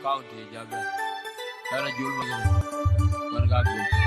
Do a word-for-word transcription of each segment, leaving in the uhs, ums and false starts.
County, Jaga. Kana jul ma jana. Kan ga go.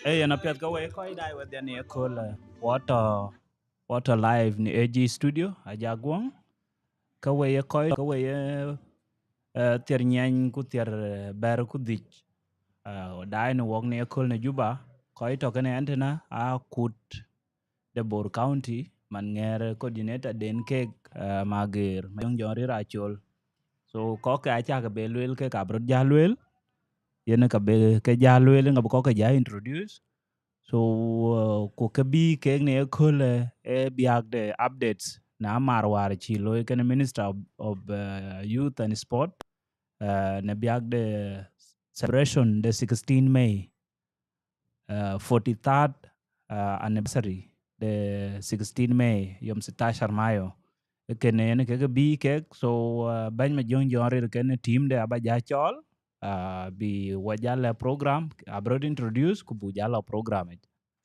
Ee, yen apiɛth ke wek kɔc daai wedhie në ëkööl, eh, wɔ tɔ, wɔ tɔ live në A G studio, Ajaguɔŋ. Ke wek ye kɔc, ke wek ye, eh, thiër nyiɛny ku thiër, eh, bɛ̈r ku dhïc, eh, daai në wɔk në ëkööl në Juba, kɔc tɔ kënë ɣɛn tënë akut de Bor County, man ŋɛɛr coordinator den kek, eh, Mageer, Majöŋ Jɔn Rïr Acol. So, kɔ̈k ke acä ke bɛ lueel, kek abï röt jäl lueel, yen ka bï ke jäl lueel, yen ka bï kɔ̈k ke jäl introduce. So, uh, ku ke bï kek në ëkööl, eh, ee biäk de updates në amär wäär cï looi kenë Minister of, of, uh, Youth and Sport, uh, në biäk de celebration de sixteen May, uh, forty-third, uh, anniversary de sixteen May, yom sitashar Mayo. Kënë yen kek bï kek, so, uh, bɛ̈ny Majöŋ Jɔn Rïr kenë team de aba jäl cɔɔl, uh, bï wɔ jäl lɛ̈k program, abï röt introduce, ku buk jäl lɔ program yic.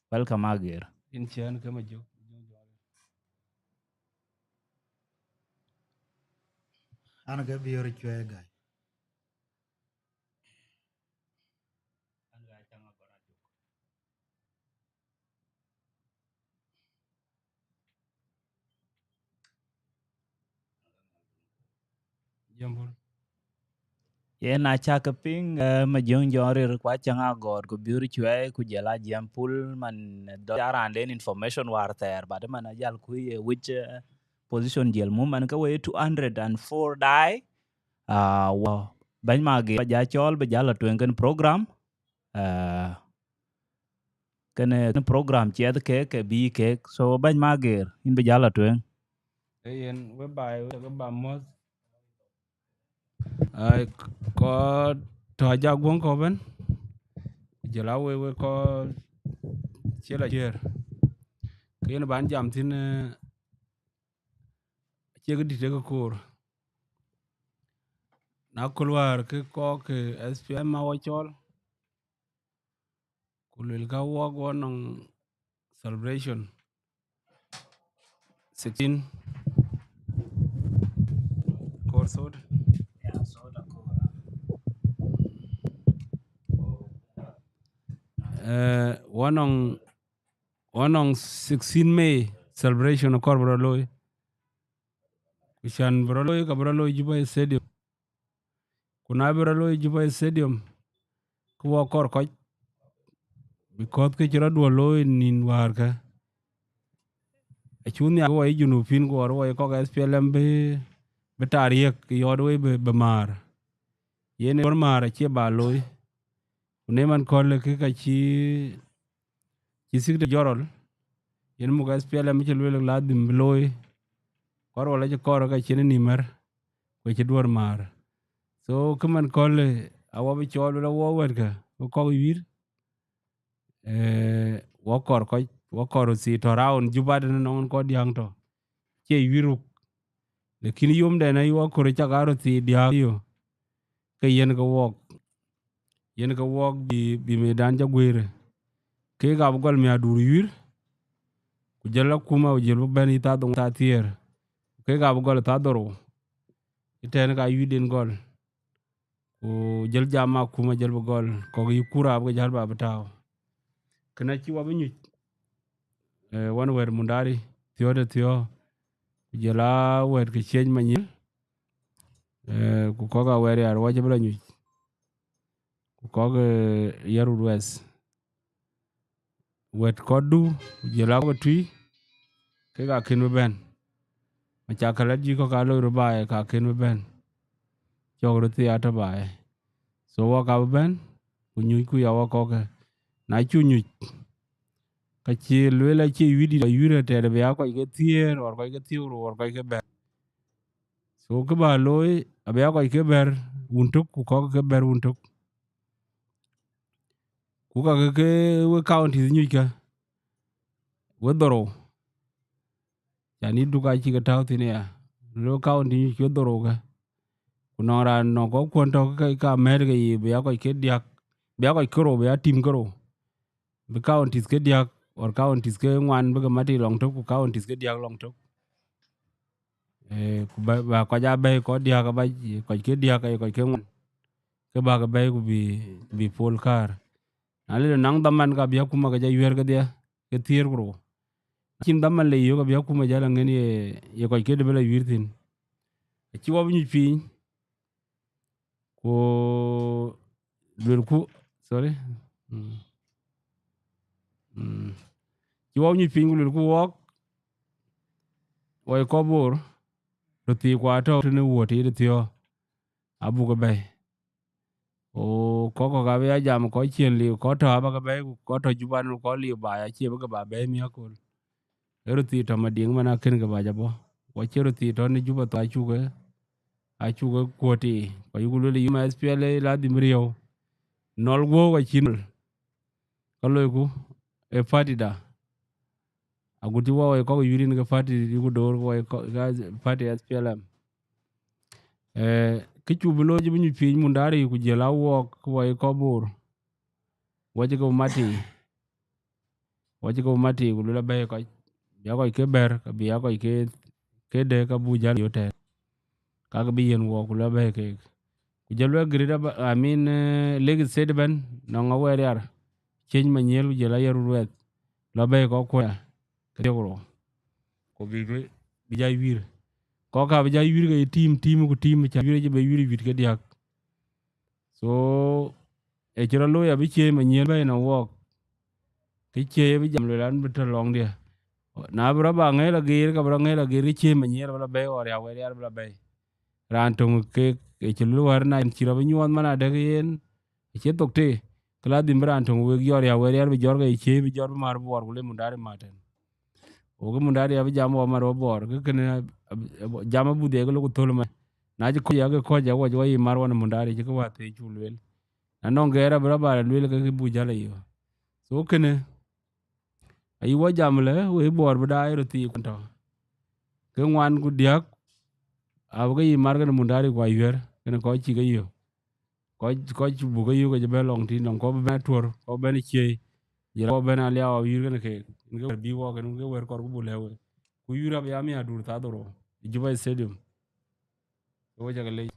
Welcome, Mageer. Yïn ciɛ̈n ke Majöŋ. An ke biöör cuɛ̈ɛ̈ gäi. Jambul. Yen acä ke piŋ, eh, Majöŋ Jɔn Rïr, ku Acäŋ Agɔɔt, ku Biöör Cuɛi, ku jɔl a Jiɛm Pul, man, eh, dɔc a raan den information wäär thɛɛr, but man ajäl kuc, eh, which, eh, position jɔl muk, man ke wek two hundred and four daai, ah, wɔ bɛ̈ny Mageer ba jäl cɔɔl, bï jäl lɔ tueŋ kenë program, ah, kenë, kenë program ciɛth kek, ke bï kek. So, bɛ̈ny Mageer, yïn bï jäl lɔ tueŋ. Ee yen, we baai, we ke ba mɔ̈th. Ai, kɔc tɔ Ajaguɔŋ kɔ̈k ëbɛ̈n, ku jɔl a wek, wek kɔc cï lɔ ciëër. Ke yen ban jam thïn, eh, acie këdït, ee kë koor. Na kööl wäär ke kɔc ke S P L M a wɔ cɔɔl, ku luelkë wɔk wɔ nɔŋ celebration sixteen. Koor thot. Eh, wɔ nɔŋ, wɔ nɔŋ sixteen May celebration akɔɔr bï rɔt looi. Ku cän bï rɔt looi, ka bï rɔt looi Juba Stadium. Ku na bï rɔt looi Juba Stadium, ke wɔ kɔɔr kɔc, because kë cï rɔt duɔ̈l looi nïn wäärkë, Acuk nhiaar wɔ ye Junubin ku wɔ ye kɔc S P L M bï, bï tarik yɔt wei bï, bï määr. Yen ë määr acie ba looi. Ku në man kööl kë ka cï, cï Secretary General, yen muk S P L M cï lueel ladhim bï looi. Kɔɔr wala cï kɔɔr ka cïn ë nïm mär, ku cï duɔ̈r määr. So, kë man kööl, awɔ bï cɔɔl wala wɔ wɛ̈tkë, ku kɔ̈k yuir. Eh, wɔ kɔɔr kɔc, wɔ kɔɔr röth thii tɔ̈ round Juba tënë nɔŋ kɔc diäŋ tɔ̈. Cie yuir ruk. Lakin yomden ayï wɔ kɔɔr cak aa röth thii diäk yö. Ke yen ke wɔɔk. Yen ke wɔɔk bï, bï mëëdan jɔ guëër. Kek abï gɔl miäk dur yuir. Ku jɔl akuma, ku jɔl bï bɛ̈n yï thaa dhoŋ thaa thiëër. Kek abï gɔl thaa dhorou. Ëtɛ̈ɛ̈n ka yuirden gɔl. Ku jɔl jam akuma jɔl bï gɔl, kɔ̈k yï kur abï ke jäl ba bï tääu. Kënë acï wɔ bï nyuc, eh, wän wɛ̈t Mundari, Thiɔ̈ɔ̈t ë Thiɔ̈ɔ̈, ku jɔl aa wɛ̈t ke Ciëc Manyiël, eh, ku kɔ̈k Awɛɛr Yar wɔ cï bï la nyuc, ku kɔ̈k, eh, Yarut West. Wɛ̈t kɔ̈tdu, ku jɔl aa kɔ̈k ë tui, kek akën bï bɛ̈n. Macakal adï kɔ̈k aa loi röt baai, ka kën bï bɛ̈n. Cɔk röt thii atɔ̈ baai. So, wɔ ka bï bɛ̈n, ku nyuc ku ya wɔ kɔ̈kë. Na cuk nyuc, ka cï lueel acie yuir dït, yuir ëtɛ̈ɛ̈n abï ya kɔc ke thiëër, or kɔc ke thiëër ku rou, or kɔc ke bɛ̈t. So, kë bä looi, abï ya kɔc ke bɛ̈t wun tök, ku kɔ̈k ke bɛ̈t wun tök. Ku ka ke, ke we counties nyuckë, we dhorou. Can yï duk acï ke tääu thïn aya. Lo county nyuc ke dhorou kë. Ku nɔŋ raan nɔŋ kɔ̈k kuɔn tɔ̈ ke ka mɛ̈t ke yiic, bï ya kɔc ke diäk, bï ya kɔc ke rou, bï ya tim ke rou. Bï counties ke diäk, or counties ke ŋuan bï ke mat lɔŋ tök, ku counties ke diäk lɔŋ tök. Eh, ku ba, ba kɔc aa bɛ̈i kɔc diäk, aba kɔc ke diäk, aye kɔc ke ŋuan. Ke bä ke bɛ̈i ku bï, bï pol kaar. Na le naŋ dhaman ka bï akuma ke jɔ yuɛ̈r kedhie, ke thiëër ku rou. Acïn dhaman le yök abï akuma jɔ la ŋen ye, ye kɔc ke debë la yuir thïn. Acï wɔ bï nyuc piny, ku luelku, sorry. Mm. Mm. Cï wɔ bï nyuc piny ku luelku wɔɔk, wɔ ye kɔc Bor, röt thii ku atɔ̈ tënë wuɔ̈t ë thiɔ̈ɔ̈, abuk ë bɛ̈i. Ku kɔc kɔ̈k abï ya jam, kɔc cïn liu, kɔc tɔ̈ abä ke bɛ̈i, ku kɔc tɔ̈ Juba, ku kɔc liu baai acie bï ke ba bɛ̈i miäk kööl. Ee röt thii tɔ̈ Madiŋ man akën ke ba jɔ bɔ̈. Ku acie röt thii tɔ̈ në Juba thok, acuk ke, acuk ke kuɔ̈t ë. Ku ayuku lueel yum S P L A ladhim riëëu. Nɔl guɔ̈u acïn nɔl. Ka loiku ë party da. Agut cï wɔ wɔ ye kɔc yuir yen ke party, yuku door wɔ ye kɔc, ka party S P L M. Eh, kë cuk bï looi cï bï nyuc piny Mundari ku jël a wɔɔk wɔ ye kɔc Bor. Wɔ cï ke mat tei. Wɔ cï ke mat tei ku luel abɛ̈i kɔc. Bï ya kɔc ke bɛ̈r, ka bï ya kɔc ke, ke dë ka buk jäl yök tɛ̈ɛ̈n. Ka ke bï yen wɔɔk ku luel abɛ̈i keek. Ku jël wek Greater Ba-, I mean, eh, Lake State ëbɛ̈n, nɔŋ Awɛɛr Yar, Ciëc Manyiël ku jël Ayarut West, lɔ bɛ̈i kɔc kuɔ̈n ke thiëër ku rou. Ku bï, bï, bï jɔ yuir. Kɔc ka bï jɔ yuir ke ye team, team ku team, cä yuir cï bï yuir yuit ke diäk. So, ë cï rɔt looi abï Ciëc Manyiël bɛ̈i nɔŋ wɔɔk. Kë Ciëc abï jam luel an bï tɔ̈ lɔŋdiɛ̈. Na bï rɔt ba ŋɛ̈l ageer, ka bï rɔt ŋɛ̈l ageer, ke Ciëc Manyiël bï lɔ bɛ̈i, or Awɛɛr Yar bï lɔ bɛ̈i. Raan töŋ keek, ë cï luel wäär na cï rɔt bï nyuɔɔth man adɛ̈k yen, acie thok tei, ke ladhim bï raan töŋ wek jɔt ya Awɛɛr Yar bï jɔt ke ye Ciëc, bï jɔt bï määr Bor ku le Mundari määr tɛ̈n. Wok Mundari abï jam wɔ määr wɔ Bor, ke kënë ab-, ab-, jam abudhiɛ ke loku thöl man. Na cï kɔc ya ke kɔc ya wɔ cï wɔ yï määr wɔ në Mundari cï ke wäthii cuk lueel. Na nɔŋ gɛɛr abï rɔt ba lueel ke kë buk jäl ayï. So kënë, ayï wɔ jam lë, wek Bor bï daai röt thii kuɔn tɔ̈. Ke ŋuan ku diäk, abï ke yï määr kenë Mundari ku Ayuɛɛr, kenë kɔc cï ke yök. Kɔc, kɔc buk ke yök ke cï bɛ̈n lɔŋ tïn, nɔŋ kɔc bï bɛ̈n Atuɔ̈r, kɔc bɛ̈n Ciëc, jël kɔc bɛ̈n Aliau Ayuir kenë keek. Yen ke wɛ̈t bï wɔɔk, yen ke wɛ̈t kɔɔr ku buk lɛ̈k wek. Ku yuir abï ya miäk dur thaa dhorou, Juba Stadium. Ke wek cä ke lec.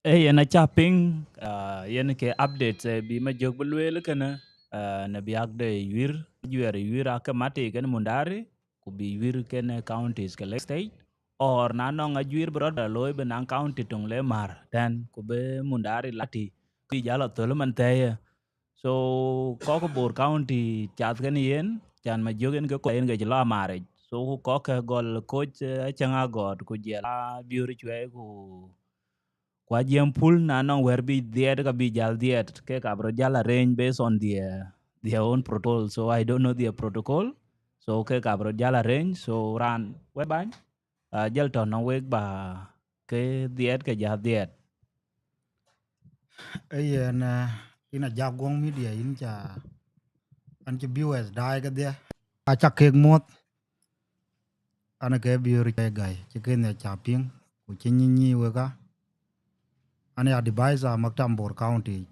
Ee, yen acä piŋ, ah, yen ke update, eh, bï Majök bï lueel kënë, ah, në biäk de yuir, ajuɛɛr yuir aake mat tei kenë Mundari, ku bï yuir kenë counties ke Lake State, or na nɔŋ ajuɛɛr bï rɔt bɛ looi bï naŋ county töŋ le määr tɛ̈n, ku bï Mundari lat tei, ku bï jäl athöl ëmën thɛɛi. So, kɔc Bor County cath kenë yen, Can Majök yen ke kɔc yen ke cï lɔ Amaric. So ku kɔ̈k ke gɔl Koc, eh, Acäŋ Agɔɔt, ku jɔl a Biöör Cuɛi, ku, ku Ajiɛm Pul, na nɔŋ wɛ̈t bï dhiɛɛt ka bï jäl dhiɛɛt, kek abï röt jäl arrange based on their, their own protocol. So I don't know their protocol. So kek abï rɔt jäl arrange. So raan wɛ̈t bäny, ah, jäl tɔ̈ nɔŋ wek ba ke dhiɛɛt ke jäl dhiɛɛt. Ee yen, eh, yïn Ajak Guɔŋ Media, yïn ca, an cï viewers daai kedhie. Aca kek muɔ̈th, an ke Biöör Cuɛi Gäi, cï kën ya ca piŋ, ku cï nyic nyic wek a, an ya advisor maktam Bor County,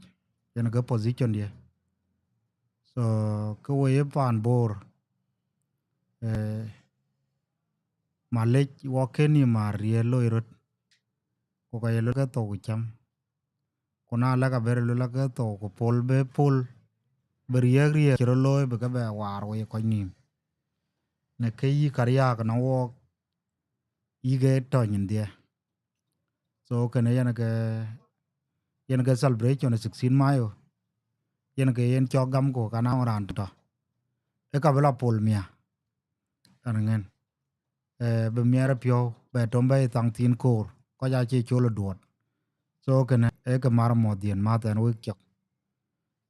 yen ke position diɛ̈. So, ke we ye paan Bor, eh, malec wɔ kën yï maar riëël loi röt, ku ka ye luel ke thou ku cäm. Ku na lɛ̈k abï rɔt luel ke thou ku pol bï pol, bï riëëk riëëk cï rɔt looi bï ke bɛ waar wei kɔc nïïm. Në ke yï kariääk nɔŋ wɔɔk, yï ke tɔ̈ nyin dhiɛ. So kënë yen ke, yen ke celebration sixteen Mayo. Yen ke yen cɔk gam ku ka na raan tɔ̈. Ë ka bï la pol miäk. Ënë ŋën. Eh, bï miɛt ë piɔ̈u, bɛ tɔ̈m bɛ ye thaŋ thiin koor. Kɔc aa cie col ë duɔt. So kënë, ee ke mar muɔ̈th dhiën mäth ɛn wek cök.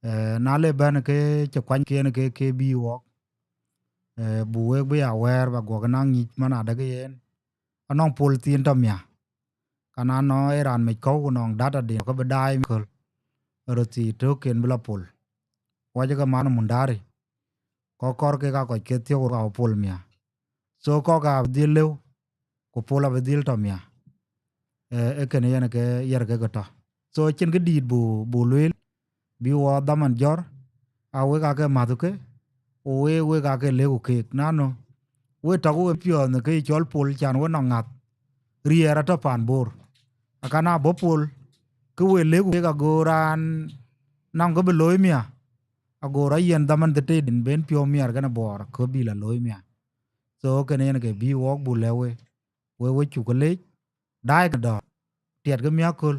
Eh, na le bɛ̈n ke cï kuany kiɛn ke, ke bï wɔk. Eh, bu wek bï ya wɛɛr ba guɔk naŋ nyic man adek yen. Anɔŋ pol thiin tɔ̈ miäk. Ka na nɔŋ ee raan mec kɔ̈u ku nɔŋ data den ke bï daai köl. Röt thii tök ken bï la pol. Wacë ke man Mundari. Kɔc kɔ̈r kek aa kɔc ke thiɔ̈k ku ka pol miäk. So kɔ̈k abï dhil lëu, ku pol abï dhil tɔ̈ miäk. Eh, ee kënë yen ke yer ke ke tɔ̈. So cïn kë dïït bu, bu lueel, bï wɔ dhaman jɔ̈r, a wek aa ke mäthke, ku wek, wek aa ke lëkku keek. Nanu, we tɔ̈ ku we piɔ̈ɔ̈th në kë cɔl pol can we nɔŋ ŋäth. Riɛɛr atɔ̈ paan Bor. Akan a bɔ̈ pol, ke we lëkku keek ago raan nɔŋ kë bï looi miäk, ago rɔt yiɛn dhaman dhëtëëdïn ben piɔ̈u miɛt kenë Bor, kë bï la looi miäk. So kënë yen ke bï wɔk bu lɛ̈k we, we, we cuk ke leec, daai ke dɔ̈ɔ̈r, tiɛt ke miäk köl,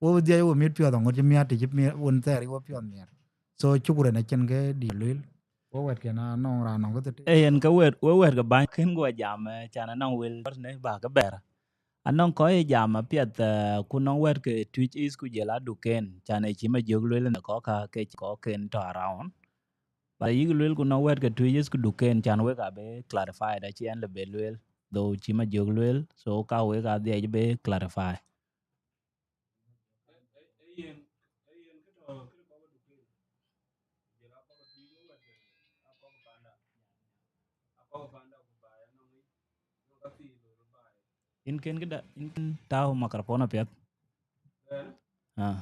we bï dhiɛc we mit piɔ̈ɔ̈th aŋot cï miäk të cï miäk wën thɛɛr we piɔ̈ɔ̈th miɛt. So cuk ren acïn ke dï lueel. We wɛ̈t kën anɔŋ raan nɔŋ ke thëtë. Ee, yen ke wɛ̈t, we wɛ̈t ke bäny kën guɔ jam, eh, can anɔŋ wël tɔ̈ tënë ba ke bɛ̈r. Anɔŋ kɔc ë jam apiɛth, eh, ku nɔŋ wɛ̈t ke Twic East ku jël a Duken, can ë cï Majök lueel në kɔ̈k ka ke cï kɔ̈k kën tɔ̈ around. Ba yïk lueel ku nɔŋ wɛ̈t ke Twic East ku Duken can wek abï clarified, acï ɛn lë bë lueel, though cï Majök lueel, so ka wek adhiɛc bë clarify. Yïn kën këda, yïn kën tääu microphone apiɛth. Ah.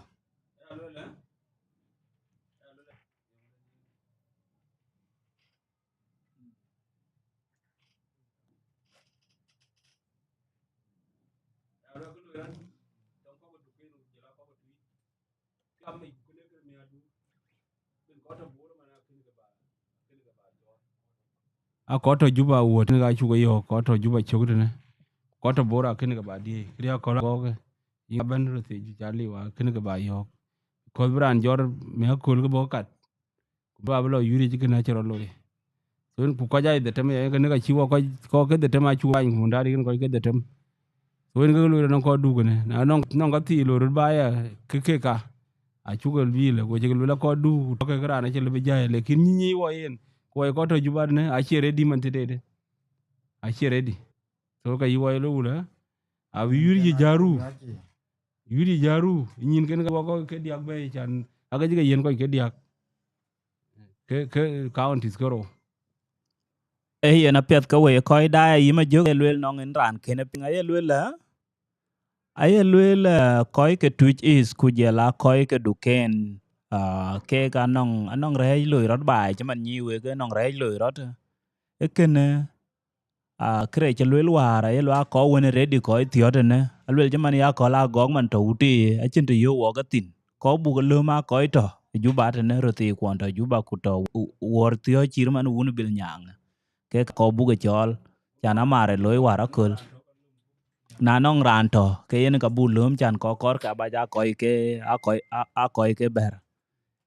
A kɔc tɔ̈ Juba wuɔ̈t tënë ka cuk ke yɔ̈ɔ̈k, kɔc tɔ̈ Juba cök tënë. Kɔc tɔ̈ Bor akënë ke ba diëëc, këdï akɔ̈l agɔɔk ke. Yïn abɛ̈n röt thiëc ca liu akënë ke ba yɔ̈ɔ̈k. Because bï raan jɔt miäk köl ke bɔ̈ kat. Ku bï abï lɔ yuric kënë acï rɔt looi. So yen ku kɔc aa dhetem, yen kënë ka cï wɔ kɔc, kɔc ke dhetem acuk bany ku Mundari kën kɔc ke dhetem. So yen ke loi rɔt nɔŋ kɔc duk kënë. Na nɔŋ, nɔŋ ka thii loi röt ba ya ke, ke ka. Acuk ke lueel, ku cï ke lueel akɔc duk, ku tɔ̈ ke raan acï lëu bï jai, lakin nyic nyic wɔ yen. Ku wɔ kɔc tɔ̈ Juba tënë, acie ready man tëtëde. Acie ready. So ka yï wɔ ye loi wulë, abï yuric jaru. Yuric jaru, nyin kën ka wɔ kɔc ke diäk bɛ̈ɛ̈i can, ake cï ke yiɛ̈n kɔc ke diäk. Ke, ke counties ke rou. Ee yen apiɛth ke wei kɔc daai ayï Majök, aye lueel nɔŋ yen raan kën e piŋ, aye lueel, eh, aye lueel, eh, kɔc ke Twic East ku jɔl a kɔc ke Duken, ah, kek anɔŋ, anɔŋ rɛɛc loi rɔt baai, cï man nyïï wek, anɔŋ rɛɛc loi rɔt. Ee kënë, ah, kërɛɛc cï lueel wäär, aye lueel akɔc wën ready kɔc thiɔ̈t ënë, alueel cï man ya akɔ̈l agɔɔk man tɔ̈ wutic, acïn të yök wɔk ethïn. Kɔc buk lööm aa kɔc tɔ̈ Juba tënë, röt thii kuɔn tɔ̈ Juba ku tɔ̈ wu-, wuɔ̈r thiɔ̈k cït man wun Bil Nyaŋ. Kek kɔc buk ë cɔɔl, can amar ë looi wäär aköl. Na nɔŋ raan tɔ̈, ke yen ka buk lööm can kɔc kɔ̈r ke abac aa kɔc ke, aa kɔc, aa, aa kɔc ke bɛ̈r.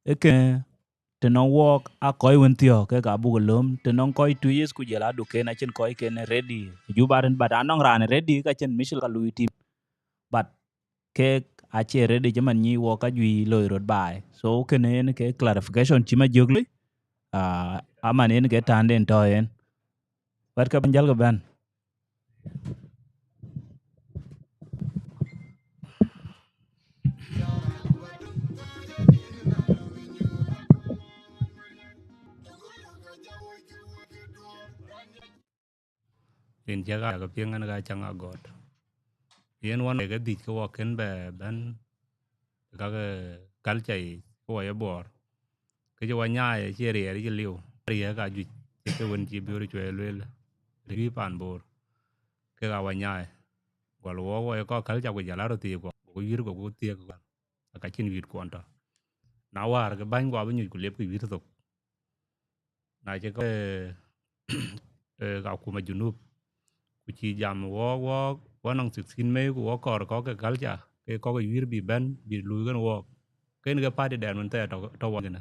Ee kënë, të nɔŋ wɔɔk aa kɔc wën thiɔ̈k kek abuk lööm, të nɔŋ kɔc two years ku jël aduken acïn kɔcken ready. Juba rin, but anɔŋ raan ready ka cïn mïcil ka lui tim. But kek acie ready cï man nyi wɔk ka juëc loi röt baai. So kënë yen ke clarification cï ma jök lui, ah, aman yen ke tanden tɔ̈ yen. Wɛt ke bɛ̈n jäl ke bɛ̈n. Rin cä ka ke piŋ ɛn ka cäŋ agɔt. Yen wan ke dhïc ke wɔ kën bɛ bɛ̈n ka ke culture yic ke wɔ ye Bor. Kë cï wɔ nyaai acie riɛɛr cï liu. Riɛɛr ka juëc cï ke wën cï biöör cuɛɛ lueel. Riɛɛr pan Bor. Kek aa wɔ nyaai. Gɔl wɔ wɔ ye kɔc culture ku jal a röt thiëëk kuɔ. Ku yïr ku thiëëk kuɔ. Ka cïn wïït kuɔn tɔ̈. Na wäär ke bäny guɔ bï nyuc ku liep ke wïït thok. Na cï kɔc, eh, eh, akuma Junub. Ku cï jam wɔɔk, wɔɔk, wɔ nɔŋ sixteen May ku wɔ kɔɔr kɔ̈k ke culture, ke kɔ̈k ë wïïr bï bɛ̈n, bï luui kën wɔɔk. Kën ke party dɛn wën thɛɛr tɔ̈, tɔ̈ wɔɔk kënë.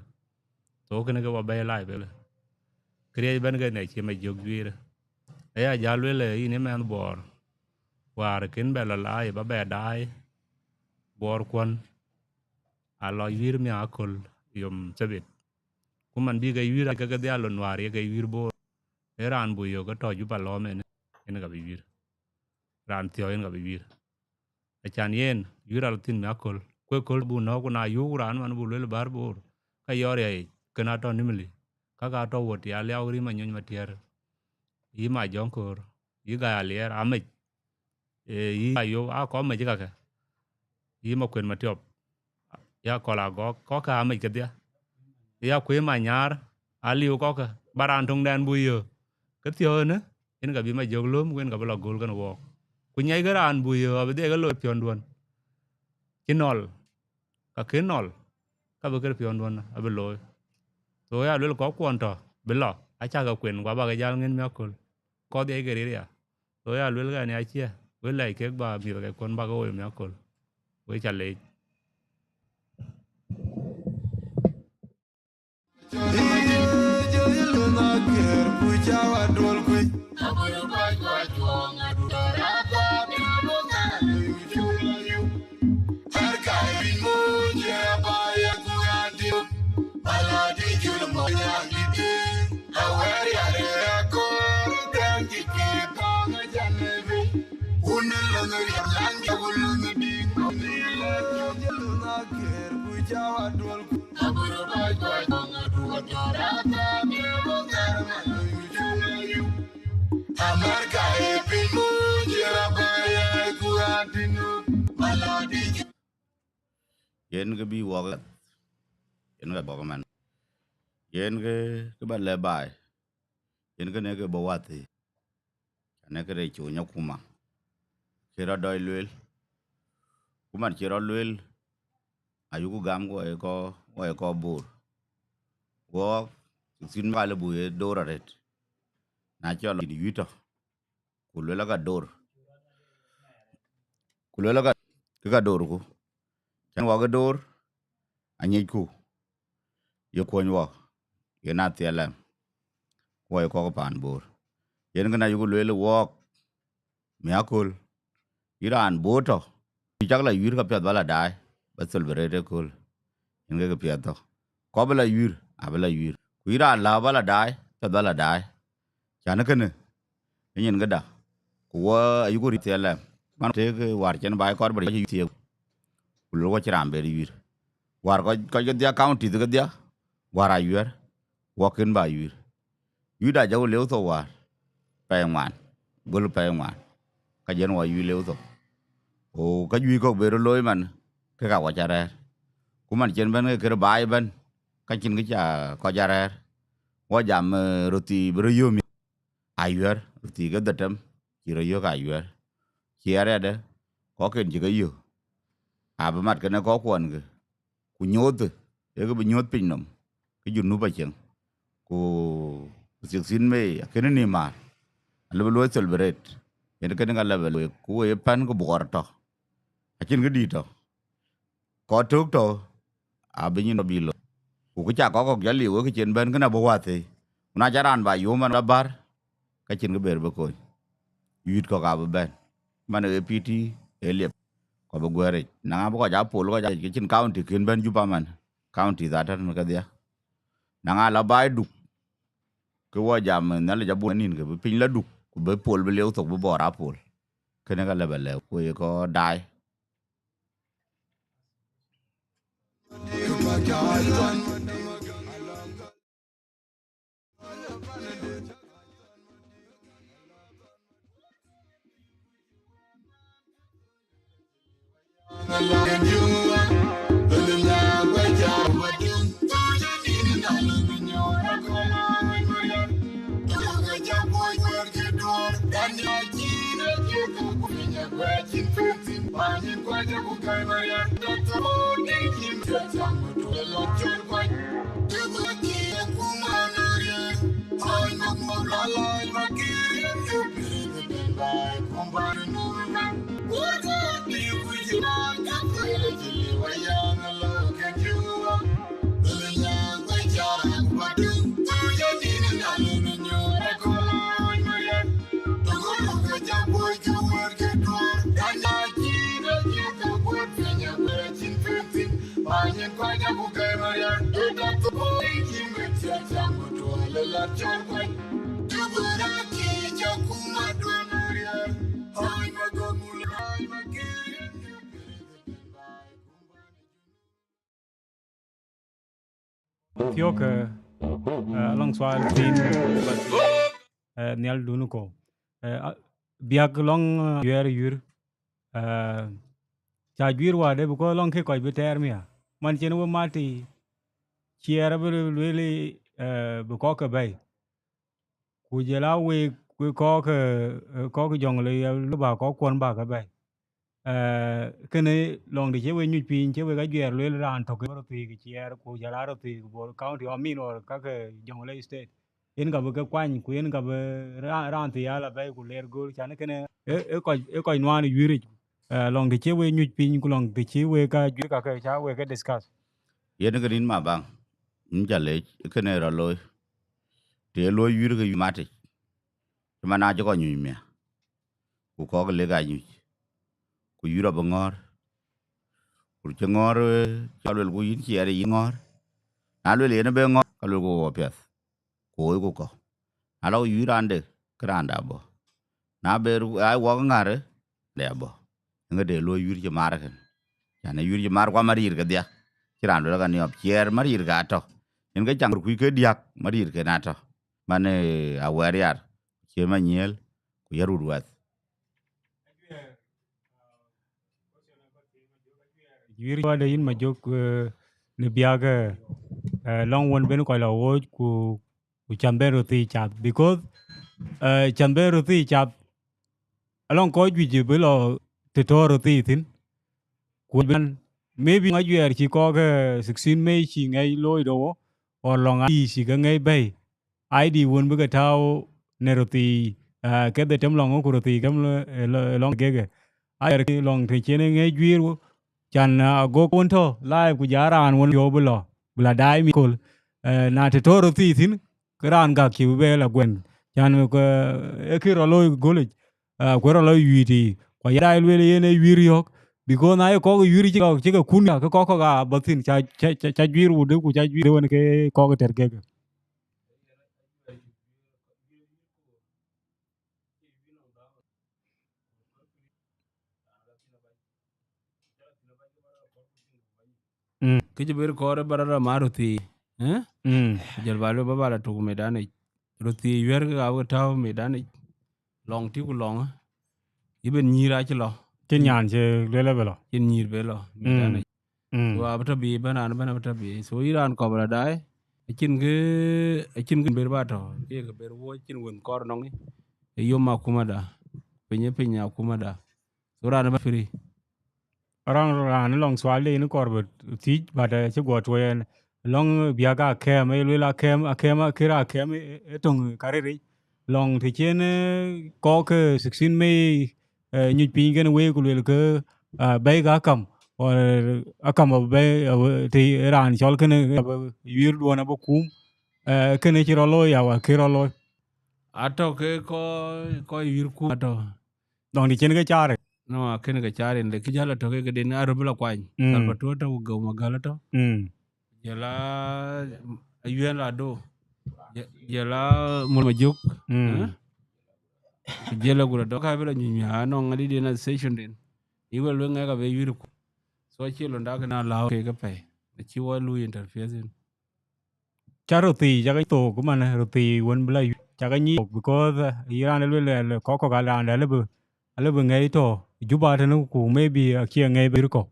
So kënë ke wɔ bɛ̈i live ëlë. Këriëëc bɛ̈n ke nɛ cï ma jök juiir. Aya jäl lueel ë yïn ë mɛnh Bor. Wäär kën bɛ lɔ laai, ba bɛ daai. Bor kuɔn. A lɔ wïïr miäk aköl yom Thabit. Ku man bï ke wïïr ke ke dhial lon wäär ye ke wïïr Bor. Ee raan bui yök ke tɔ̈ Juba lɔ̈ɔ̈m en, en ka bï wïïr. Raan thiɔ̈k en ka bï wïïr. Acan yen, wïïr al thïn miäk aköl. Ku aköl bu nɔ̈k ku na yöök raan man bu lueel bär Bor. Ka yɔ̈ɔ̈r ya yic, kën atɔ̈ Nimili. Ka ka tɔ̈ wot ya liau rïm anyony matiɛ̈r. Yï ma jɔŋ köör, yï gai aliɛɛr, amec. Ee, yï ayöp, aa kɔc mec kakë. Yï ma kuën ma tiɔp. Ya kɔl agɔk, kɔckë aa mec kedhie. Ya kuëë ma nyar, aliu kɔckë, ba raan töŋdɛn bu yöök. Ke thiɔ̈ɔ̈në, yen ka bï ma jök lööm, ku yen ka bï lɔ göl kën wɔɔk. Ku nyiɛckë raan bu yöök, abï dhiɛl ke looi piɔ̈nduɔ̈n. Cï nɔl, ka kën nɔl, ka bï kën piɔ̈nduɔ̈n abï looi. So ya luel kɔckuɔn tɔ̈, bï lɔ, acä ke kuën, ku abä ke jäl ŋën miäk aköl. Kɔc dhiɛc ke ril ya. So ya luel kɛn ya ciɛ, wek lɛc kek ba mïth ke kuɔn ba ke woi miäk aköl. Wek ca leec. Yen ke bï wɔk, yen ke bɔk man. Yen ke, ke ba lɛ baai. Yen ke ne ke bɔ̈ wathii. Can ne ke rec cuny akuma. Cï rɔt dɔc lueel. Ku man cï rɔt lueel, ayuku gam ku wɔ ye kɔc, wɔ ye kɔc Bor. Wɔk, sixteen May alë bu ye door arët. Na cɔl yïn wïïr tɔ̈, ku luel aka door. Ku luel aka, ke ka doorku. Cän wɔk ë door, anyicku. Ye kuɔny wɔk, yen a thiɛl ɛm. Ku wɔ ye kɔc pan Bor. Yen kën ayuku lueel wɔɔk, miäk aköl, yï raan Bor tɔ̈, yï cak la wïïr ka piɛth ba la daai, ba celebrate aköl. Yen ke ke piɛth tɔ̈. Kɔc bï la wïïr, abï la wïïr. Ku yï raan lääu ba la daai, piɛth ba la daai. Cän kënë, ë nyin këda. Ku wɔ ayuku rït thiɛl ɛm. Man tëëk wäär cïn baai kɔɔr bï rɔt thiëëk. Ku luel wɔ cïn raan bɛ wïïr. Wäär kɔc, kɔc kedhia county kedhia, wäär Ayuɛɛr, wɔ kën ba wïïr. Wïïrda jɔku lëu thok wäär, pɛɛi ŋuan, gɔl pɛɛi ŋuan, ka jɛn wɔ wïïr lëu thok. Ku ka juëc kɔ̈k bï röt looi man, ke ka wɔ ca rɛ̈ɛ̈r. Ku man cïn bɛ̈n ke kër baai ëbɛ̈n, ka cïn kë ca kɔc ca rɛ̈ɛ̈r. Wɔ jam, eh, röt thii bï röt yöm Ayuɛɛr, röt thii ke dhetem, cï röt yök Ayuɛɛr. Cï arɛɛdë, kɔcken cï ke yök. Abï mat kënë kɔckuɔn kë, ku nyoothë, ee kë bï nyooth piny nɔm, ke Junub acieŋ. Ku sixteen May, akënë nïïm määr, alëbï luɔi celebrate. Yen kënë ka lëbï luɔi, ku wɔ ye pɛ̈n ke Buɔɔr tɔ̈. Acïn kë dïït tɔ̈. Kɔc tök tɔ̈, abï nyin tɔ̈ bï looi. Ku kë ca kɔc kɔ̈k jɔ liu, ë kë cïn bɛ̈n kënë abï wäthii. Ku na ca raan ba yom man la bär, ka cïn kë ber bï kony. Yuit kɔ̈k abï bɛ̈n. Man ë P T ë liep, ku abï guɛ̈ɛ̈ric. Na ŋa bï kɔc aa pol kɔc aa, ke cïn county kën bɛ̈n Juba man. County that tën kedhie. Na ŋa la baai duk, ke wɔ jam, Nhialic abun nïn ke bï piny la duk, ku bï pol bï lieu thok bï Bor aa pol. Kënë ka lëbë lɛ̈k, ku ye kɔc daai. Thiɔ̈k, eh, eh, alɔŋ sual thiin, eh, nhial dun ko. Eh, a-, biäk lɔŋ, eh, yuɛɛr yuir. Eh, ca juiir wääde, because lɔŋ ke kɔc bï tɛɛr mia. Man cïn we mat tï ciɛɛr abï lueel, eh, bï kɔ̈k ke bɛ̈i. Ku jɔl a week, week kɔ̈k, eh, kɔ̈k Jɔŋlei, eh, lɔ bä kɔ̈k kuɔn bä ke bɛ̈i. Eh, kënë lɔŋ të cie we nyuc piny, cie we ka juɛɛr lueel raan tök röt thiik ciɛɛr, ku jɔl a röt thiik Bor County, I mean, or ka ke Jɔŋlei State. Yen ka bï ke kuany, ku yen ka bï ra-, raan thial abɛ̈i ku leer gööl, can kënë, ë, ë kɔc, ë kɔc nuaan ë yuiiric, eh, lɔŋ të cie we nyuc piny, ku lɔŋ të cie we ka juiir ka ke, ca we ke discuss. Yen ke rin ma baŋ, nin ca leec, kënë rɔ looi. Të ye luɔi yuiir ke yuiir matic, cï man aa cï kɔc nyuc mia, ku kɔ̈k lek aa nyuc, ku yuiir abï ŋɔ̈ɔ̈r. Ku cï ŋɔ̈ɔ̈r, eh, cɔl luel ku yïn ciɛɛr yïn ŋɔ̈ɔ̈r. Na luel yen ë be ŋɔ̈ɔ̈r, ka luel ku wɔ piɛth, ku woi ku kɔ̈k. Na lɔ yuiir raan de, ke raan de abɔ̈. Na be ru-, ai wɔk ŋäär, de abɔ̈. Ëŋö de luɔi yuiir cï maar kën? Can ë yuiir cï maar, ku amariir kedhie. Cï raan luel ka niɔp ciɛɛr, mariir ke atɔ̈. Yen ke caŋ röt kuc ke diäk, mariir ken atɔ̈. Man, eh, awɛɛr yar, cie ma nyiëël, ku ye rut wɛth. Yuiir cuɔɔde yïn ma jök, eh, në biäk, eh, eh, lɔŋ wën ben kɔc lɔ wooc ku, ku can ben röt thii cath, because, eh, can ben röt thii cath, alɔŋ kɔc juëc bï lɔ të tɔ̈ röt thii thïn. Ku ben, maybe ŋa juɛɛr cï kɔ̈k, eh, sixteen May cï ŋɛc looi do wo, or lɔŋ aa cï ke ŋɛc bɛ̈i. I D wën bï ke tääu në röt thii, ah, ke dhetem lɔŋ ku röt thii kem lɔ, eh, lɔ, lɔŋ gegë. Ayɛr ki lɔŋ të cïn ë ŋɛc juiir wo, can, ah, agok wën tɔ̈ live ku ja raan wën piɔ̈u bï lɔ, bï la daai mi köl. Eh, na të tɔ̈ röt thii thïn, ke raan gäk cï bï bɛ la guɛn. Can ku, eh, ë kë rɔ looi gölic, ah, ku rɔ lɔ yuiir tïï. Ku ya daai lueel yen ë yuiir yɔ̈ɔ̈k, because na ye kɔ̈k yuiir cï kɔ̈k cï ke kun ya, ke kɔ̈k kɔ̈k aa bɔ̈ thïn, ca, ca, ca, ca juiir wudë ku ca juiir wën ke kɔ̈k tɛ̈r kek. Mm. Kë cï ber kɔɔr ë ba rɔt rɔ mat röt thii, eh? Mm. Jɔl ba lɔ ba ba la tuk medanic. Röt thii yuɛ̈r ke ka wek tääu medanic. Lɔŋ tï ku lɔŋ, eh? Yï ben nyïïr acï lɔ. Cïn nyan cï lueel abï lɔ. Cïn nyïïr be lɔ, mm, medanic. Mm. So abï tɔ bï ëbɛ̈n, raan ëbɛ̈n abï tɔ bï. So yïn raan kɔp la daai, acïn kë, acïn kë ber ba tɔ, ke ye kë ber wuɔ̈c, acïn wën kɔɔr nɔŋ, ë yom akumada, piny ë piny akumada. So raan ëbɛ̈n free. Raan, raan lɔŋ sual de yïn kɔɔr bï thiëc, but, eh, cï guɔ tuɔɔc ɛn. Lɔŋ biäk akɛ̈m, ë lueel akɛ̈m, akɛ̈m, akër akɛ̈m, ë, ë töŋ kariric. Lɔŋ të cïn, eh, kɔ̈k ke sixteen May, eh, nyuc piny kën week ku luel ke, ah, bɛ̈i ka kam. Or akam abï bɛ̈i, abï, të raan cɔl kënë abï yuiirduɔ̈n abï kum, eh, kënë cï rɔt looi ya wala kë rɔt looi? Atɔ̈ ke kɔc, kɔc yuiir kum atɔ̈. Dɔŋ dï cïn ke caar? No, akën ke caar, lakin jäl atɔ̈ ke këden aröp la kuany. Mm. Salva Kiir atɔ̈ ku Gau Magal atɔ̈. Mm. Jɔl a Ayuen la do. Jɔl a Mul Majök. Mm. Eh? Ku jɔl a gura dɔ̈k abï la nyuc nyuc anɔŋ adï den a session den. Iwël wek ŋɛk abï yuiir kum. So acï londa kënë alääu kek apɛi. Acï wɔ lui interface in. Ca röthii, ca ke thok, man, röthii wën bï la yuiir, ca ke nyic thok, because, eh, yï raan ë luel, eh, kɔc kɔ̈k, raan dɛ̈ alëu bï, alëu bï ŋɛi tɔ̈ Juba tënë ku maybe acie ŋɛi bï kɔ̈k.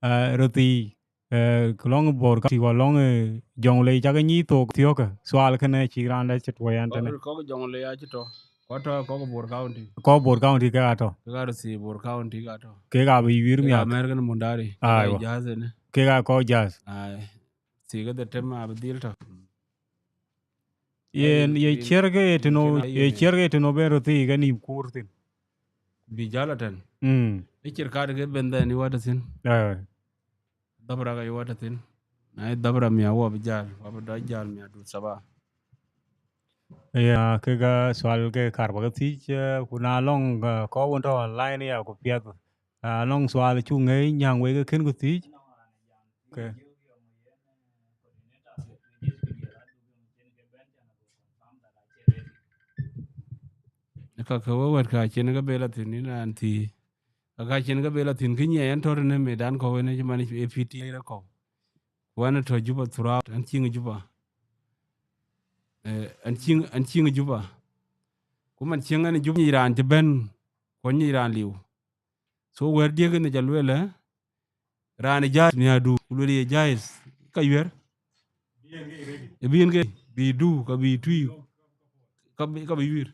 Eh, röthii, eh, lɔŋ Bor County, wa lɔŋ, eh, Jonglei, ca ke nyic thok thiɔ̈kë, sual kënë cï raan dɛ̈ cï tuɔɔc ɛn tënë. Kɔc Jonglei acï tɔ̈, kɔc tɔ̈ kɔc Bor County. Kɔc Bor County kek atɔ̈. Kek a röthii Bor County kek atɔ̈. Kek abï yuiir miäk. American Mundari. Aiwa. Jazz ënë. Kek a kɔc jazz. Ai. Thii ke dhetem abï dhil tɔ̈. Yen, ye ciɛ̈r ke ye tënou, ye ciɛ̈r ke ye tënou ben röthii ke nïïm kuur thïn. Bï jäl atɛ̈n. Mm. Ë ciɛ̈r kaat ke ben dhɛn yï wä tɔ̈ thïn. Ai. Dhabra ke yï wä tɔ̈ thïn. Na yï dhabra miäk wä bï jäl, wä bï dɔc jäl miäk dut saba. Ya, kek a sual ke kaar ba ke thiëc, eh, ku na lɔŋ, eh, kɔc wën tɔ̈ online ya ku piɛth. Ah, anɔŋ sual cuk ŋɛi nyääŋ wei ke kën ku thiëc. Okay. Ka ke we wɛ̈t ka cïn ke bɛ la thïn, yïn raan thii. Ka ka cïn ke bɛ la thïn, kë nyiɛc ɛn tɔ̈ tënë medan kɔ̈u ënë cï man ë P T A rɔt kɔ̈u. Ku ɛn tɔ̈ Juba throughout, ɛn ciëŋ Juba. Eh, ɛn ciëŋ, ɛn ciëŋ Juba. Ku man ciëŋ ɛn Juba nyic raan cï bɛ̈n, ku nyic raan liu. So wɛ̈t diëk ënë ca lueel, eh? Raan ë jahis miäkdu, ku lueel ye jahis, ka yuɛ̈r. Ë bï yen ke, bï du, ka bï tui, ka bï, ka bï yuiir.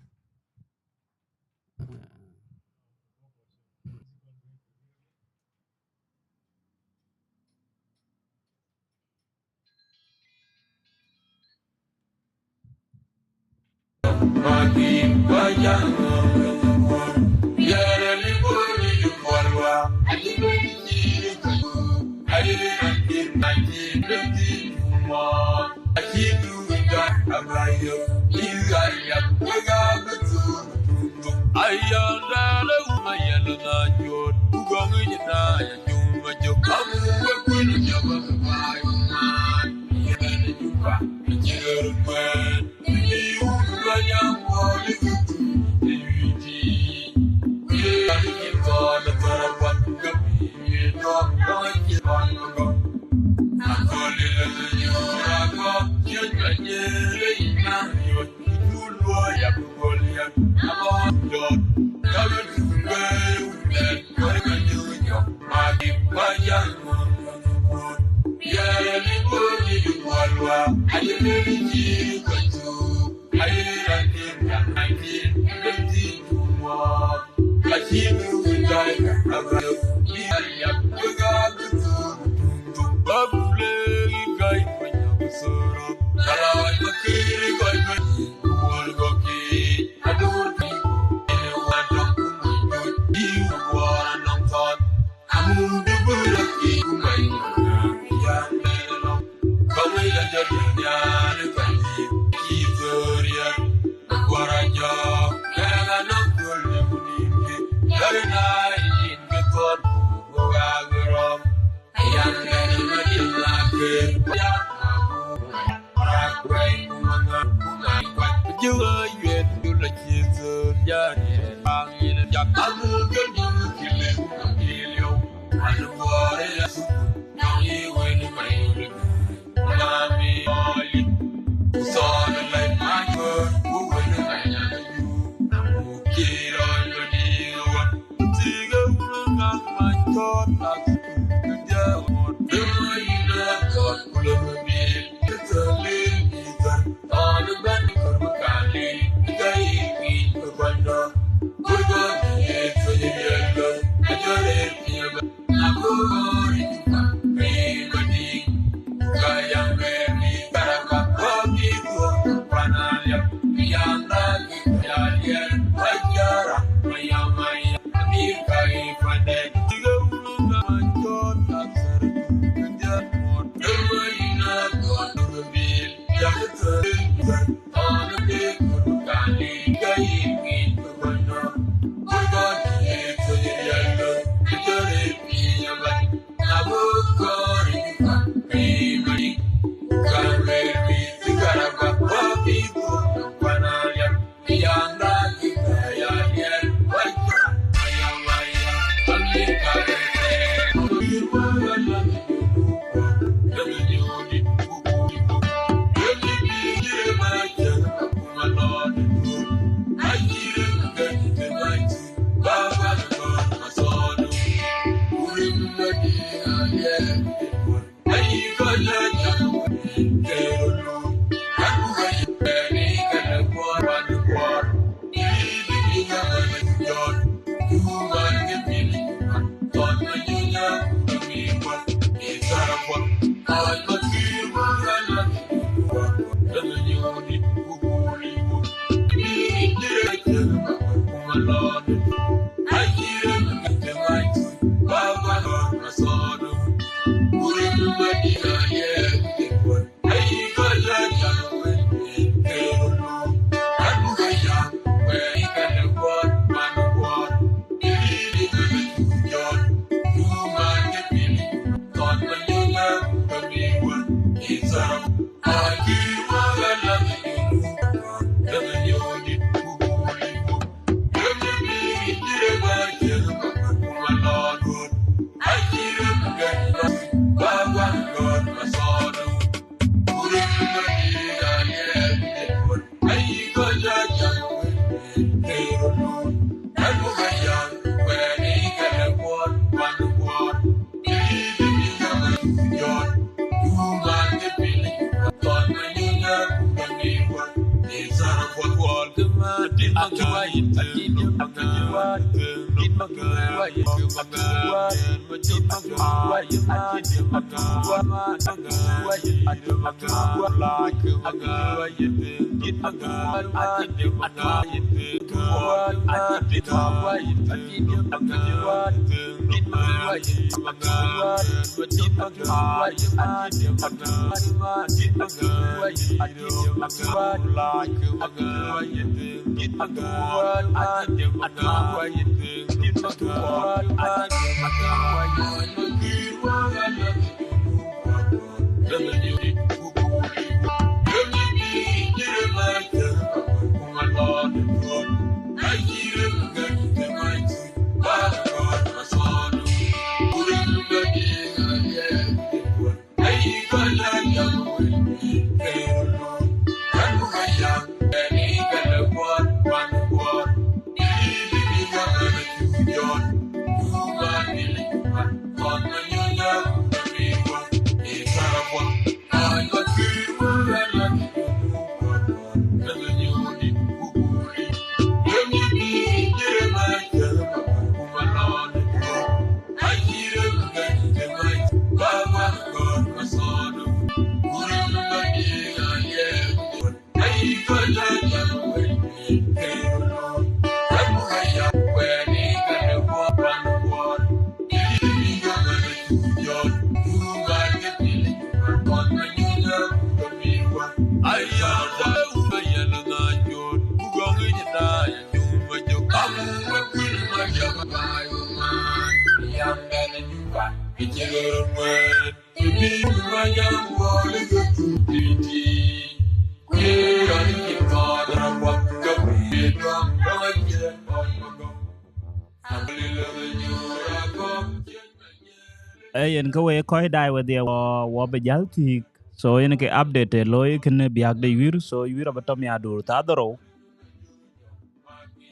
Ee, yen kë wek kɔc daai wedhie, wɔ, wɔ bï jäl thiëëk. So yen ke update ë looi kënë biäk de yuïr, so yuïr abï tɔ̈ miäkduur thaa dhorou.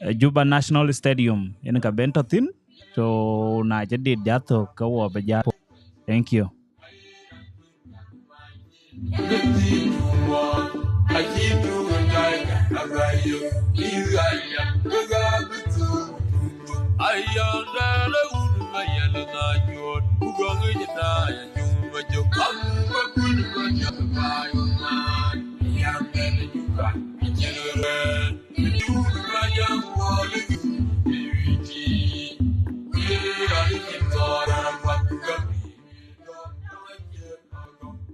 Ë, Juba National Stadium, yen ka ben tɔ̈ thïn. So na cï dit jäl thök, ke wɔ bï jäl. Thank you.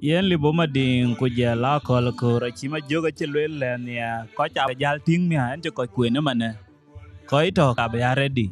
Yen Libo Madiŋ ku jɔl Akɔl Koor, acï Majök acï lueel lɛ̈ nhiɛɛr, kɔc abï jäl tïŋ miäk, yen cï kɔc kueen ëmanë. Kɔc tɔ̈ ka bï ya ready.